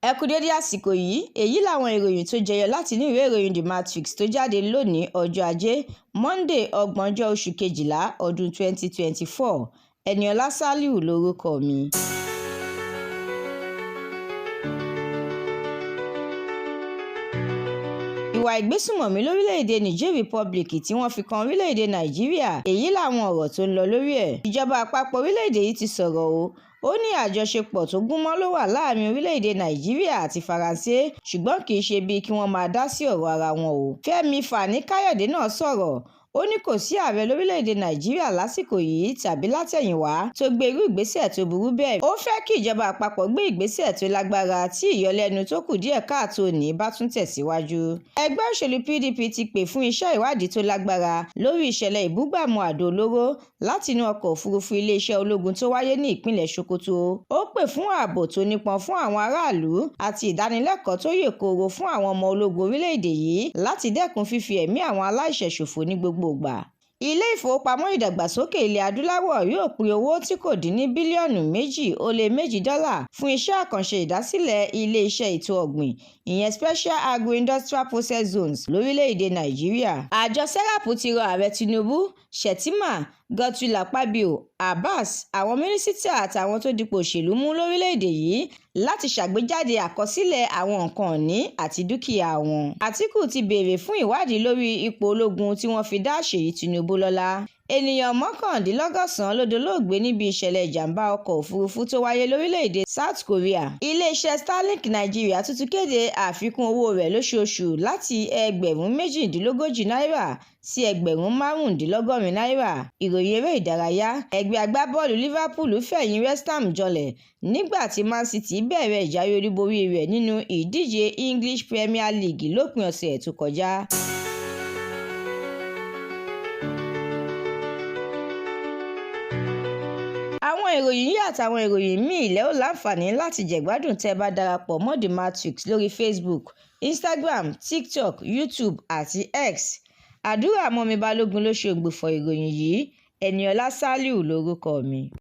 Ẹ kú dédé àsìkò yìí. Èyí làwọn ìròyìn tó jẹyọ láti inú ìwé ìròyìn The Matrix tó jáde lónìí, ọjọ́ Ajé Monde, 30ọjọ́ oṣù kejìlá ọdún 2024. Eniola Saliu lórúkọ mi. Ìwà ìgbésùnmọ̀mí lórílẹ̀‐èdè Niger Republic tí wọ́n fi kan orílẹ̀‐èdè Nàìjíríà, èyí làwọn ọ̀rọ̀ tó ń lọ lórí ẹ̀. Ìjọba àpapọ̀ orílẹ̀‐èdè yìí ti sọ̀rọ̀ o. Ó ní àjọṣepọ̀ tó gúnmọ́ ló wà láàrin orílẹ̀‐èdè Nàìjíríà àti Faransé, ṣùgbọ́n kì í ṣe bíi kí wọ́n máa dá sí ọ̀rọ̀ ara wọn o. Fẹ́mi Fani-Káyọ̀dé náà sọ̀rọ̀. Ó ní kò sí ààrẹ lórílẹ̀‐èdè Nàìjíríà lásìkò yìí tàbí látẹ̀yìnwá tó gbé irú ìgbésẹ̀ tó burú bẹ́ẹ̀. Ó fẹ́ kí ìjọba àpapọ̀ gbé ìgbésẹ̀ tó lágbára tí ìyọlẹ́nu tó kù díẹ̀ káàtó ní bá tún tẹ̀síwájú. Ẹgbẹ́ òṣèlú PDP ti pè fún iṣẹ́ ìwádìí tó lágbára lórí ìṣẹ̀lẹ̀ ìbúgbàmù àdó olóró látinú ọkọ̀ òfurufú iléeṣẹ́ ológun tó wáyé ní ìpínlẹ̀ Sokoto. Ó pè fún ààbò tó nípọn fún àwọn aráàlú àti ìdánilẹ́kọ̀ọ́ tó yè kooro fún àwọn ọmọ ológun orílẹ̀-èdè yìí láti dẹ́kun fífi ẹ̀mí àwọn aláìṣẹ̀ ṣòfò ní gbogbo ìgbà. Ilé ìfowópamọ́ ìdàgbàsókè ilẹ̀ adúláwọ̀ yóò pín owó tí kò dín ní bílíọ̀nù 2.2 dọ́là fún iṣẹ́ àkànṣe ìdásílẹ̀ iléeṣẹ́ ètò ọ̀gbìn, ìyẹn Special Agro-Industrial Process Zones, lórílẹ̀‐èdè Nàìjíríà. Àjọ SERAP ti rọ Ààrẹ Tinubu, Shettima, Godswill Akpabio, Abbas, àwọn mínísítà àtàwọn tó dipò òṣèlú mú lórílẹ̀‐èdè yìí láti ṣàgbéjáde àkọsílẹ̀ àwọn nǹkan ìní àti dúkìá wọn. Àtìkù ti béèrè fún ìwádìí lórí ipò ológun tí wọ́n fi dá Ṣèyí Tinubu lọ́lá. Ènìyàn 99 ló dolóògbé níbi ìṣẹ̀lẹ̀ ìjàm̀bá ọkọ̀ òfurufú tó wáyé lórílẹ̀‐èdè South Korea. Iléeṣẹ́ Starlink Nàìjíríà tún ti kéde àfikún owó rẹ̀ lóṣooṣù láti ẹgbẹ̀rún 38 náírà sí ẹgbẹ̀rún 85 náírà. Ìròyìn eré ìdárayá. Ẹgbẹ́ agbábọ́ọ̀lù Liverpool fẹ̀yìn West Ham janlẹ̀ nígbà tí Man City bẹ̀rẹ̀ ìjáwé olúborí rẹ̀ nínú ìdíje English Premier League lópin ọ̀sẹ̀ tó kọjá. Àwọn ìròyìn yìí àtàwọn ìròyìn míì lẹ́ ó láǹfààní láti jẹ̀gbádùn tẹ́ ẹ bá darapọ̀ mọ́ The Matrix lórí Facebook, Instagram, TikTok, YouTube àti X. Àdúrà mọ́mi Balógun ló ṣe ògbufọ̀ ìròyìn yìí. Eniola Saliu lórúkọ mi.